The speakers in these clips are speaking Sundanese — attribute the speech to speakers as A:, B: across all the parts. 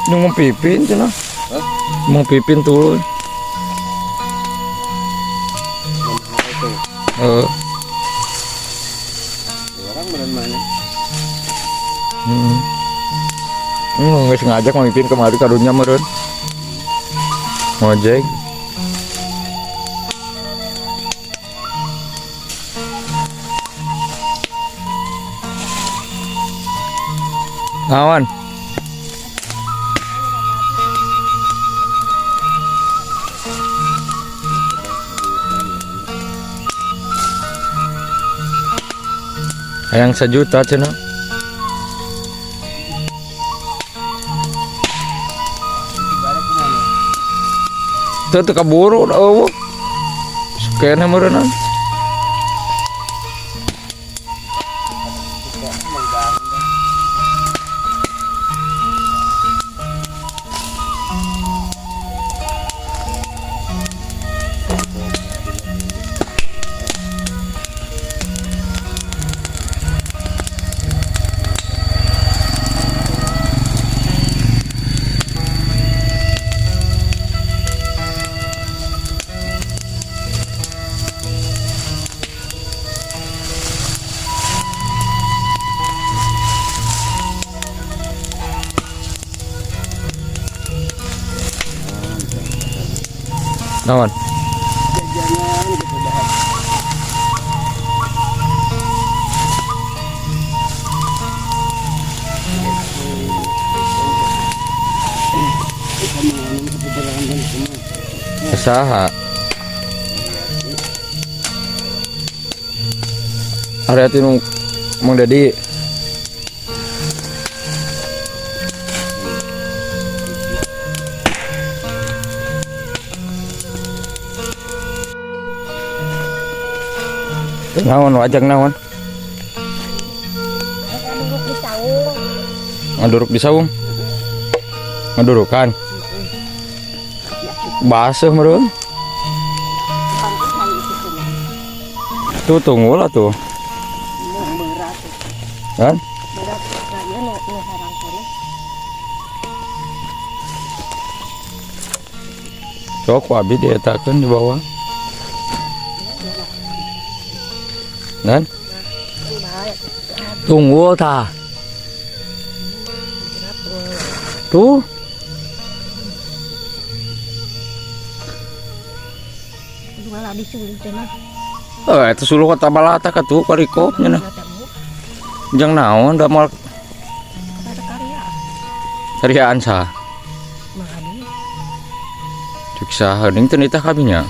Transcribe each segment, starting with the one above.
A: Yung Mang Pipin cenah.
B: Hah?
A: Mang Pipin tuluy.
B: Itu.
A: Heeh.
B: Orang meureun mana?
A: Heeh. Geus ngajak Mang Pipin kemari karunya meureun. Ngojek. Ngawan. Hayang sejuta cenah. Teu teu kaburu da eueuh. Sakena meureunna. Naon?
B: Jajanan gitu dah.
A: Saha? Area tinu Mang Dedi. Naon wajang naon?
C: Ngaduruk di saung.
A: Ngaduruk di saung? Ngadurukan? Baseuh meureun. Tuh tunggu lah tuh. Kan? Sok abi dietakeun di bawah. Dan tunggu ta. Tuh. Itu suluh kota balata ka tuh karikop nya. Jang naon da moal karyaan sah. Cuk saha ning teu nitah kabinya.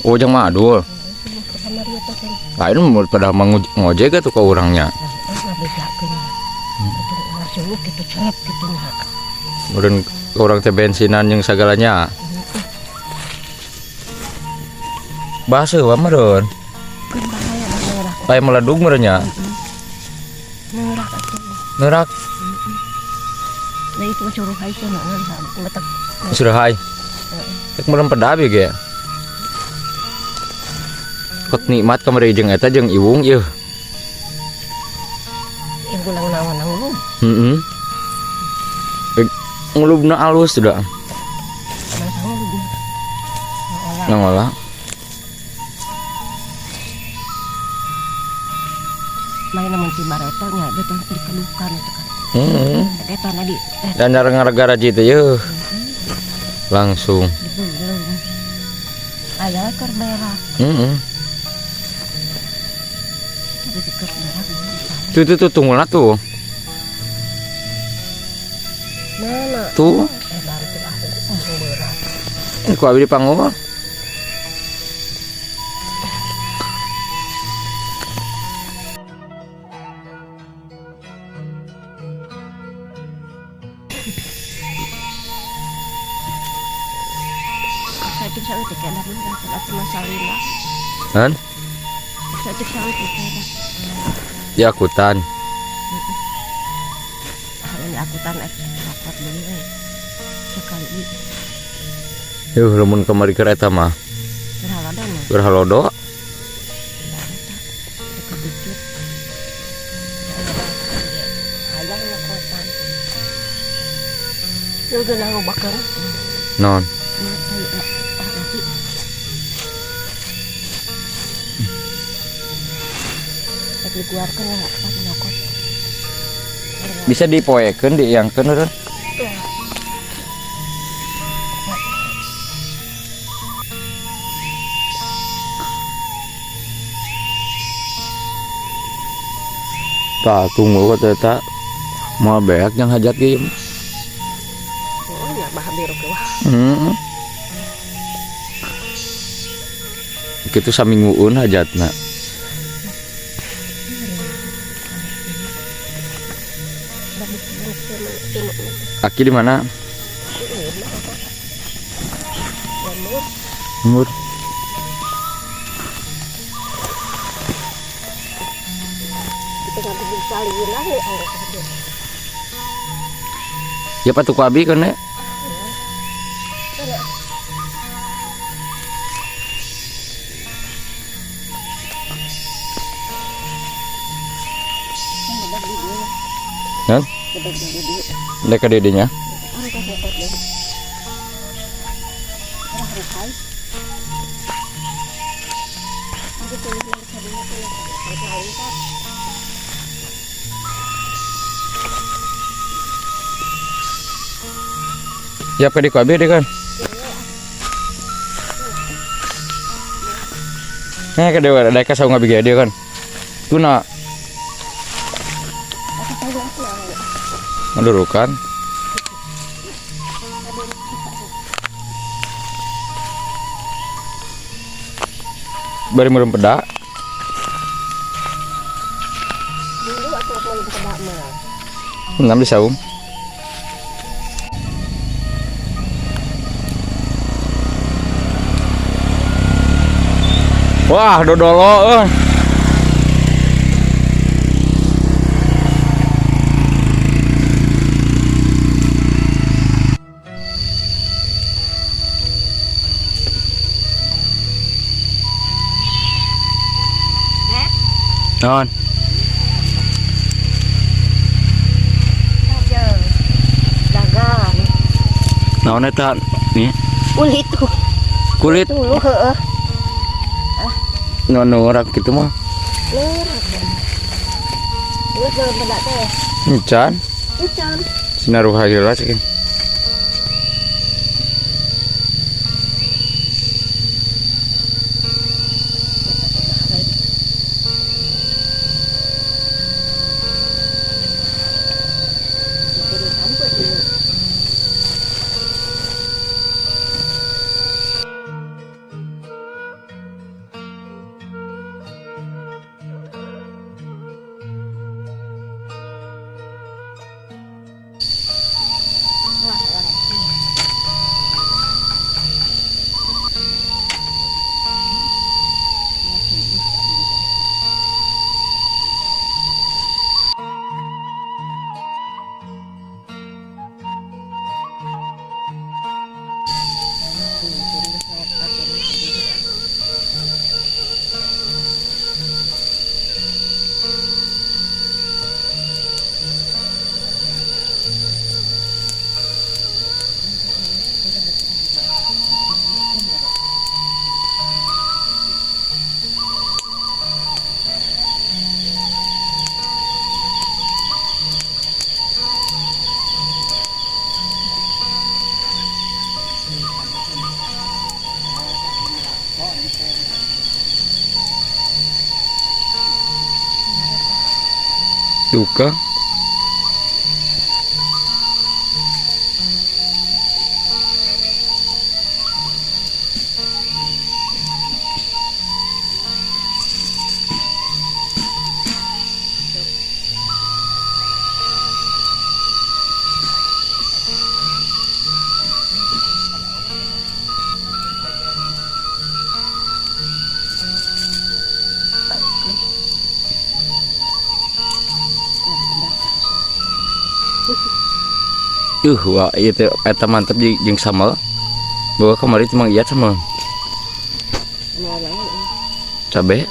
A: Oh, jang madul. Lain mun pada ngojek atuh ka urangnya. Meureun urang teh bensinan jeung sagalanya. Baseuh wa meureun. Aya meledug meureun nya. Neurak.
C: Nah itu mah suruh hai cenah ngan
A: Suruh hai. Rek meureun pedabi ge. Kot nikmat kamari jeung eta jeung iwung ieu.
C: Yang gulang naon ngulub.
A: Heeh. Ngulubna alus sudah. Nangola.
C: Main namun si bareto nya betul dikeluhkan itu kan.
A: Heeh.
C: Eta tadi.
A: Dan gara-gara gitu yeuh. Langsung.
C: Aya keur berak.
A: Heeh. Tuh tuh tuh tunggulah tuh.
C: Mana?
A: Tuh. Ini ku abi dipanggul. Han? Ya akutan.
C: Ini akutan rapat dulu sekali.
A: Yuh, lamun kamari kereta mah.
C: Berhalodo mah.
A: Berhalodo. Non. Bisa dipoekeun diiangkeun eureun. Tah tunggu kata eta moal beak jang hajat ge.
C: Oh nya bah biru ge wah.
A: Heeh. Kitu saminggueun hajatna. Aki di mana? Umur. Ya patuh ku abi kan ya? Hah? Mereka dedenya. Ya ke di deh kan. Nah ke dewa, ada kasau nggak bikin dia kan. Tuna. Aduh kan. Bari merem pedak. Enam di saung. Wah, dodolo. Non.
C: Dagang.
A: Naon eta nih?
C: Kulit tuh.
A: Kulit.
C: Tulu heeh.
A: Nono orang gitu mah. Encan.
C: Encan.
A: Sinaruha heula cek. Duka. Wah, itu eta mantep jeung sambal. Bawa kemarin cuma iya sambal. Cabe.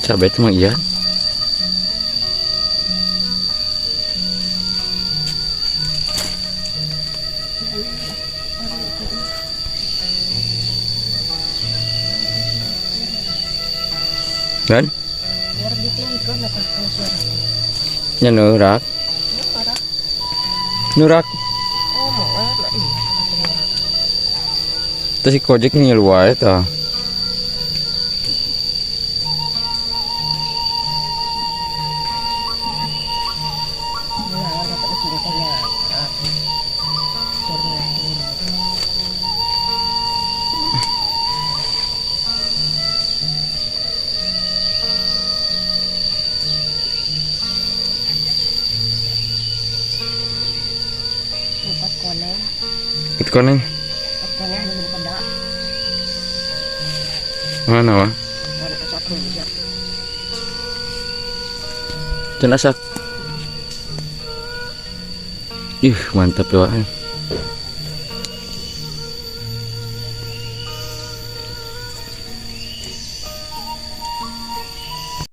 A: Cabe itu mah iya. Dan
C: Biar ditinggikan atas suara.
A: nya nurak,
C: Ya, parah.
A: nurak.
C: Oh, mau lah iya. Atau nurak.
A: Terus si kojek ngilu wae tah.
C: Nah, dapat cintanya. Ah. Turun turun. Empat koneng,
A: Itu koneng.
C: empat koneng belum kena.
A: Mana wah?
C: Karena satu bisa.
A: Can asak. Ih, mantap ya, Wak.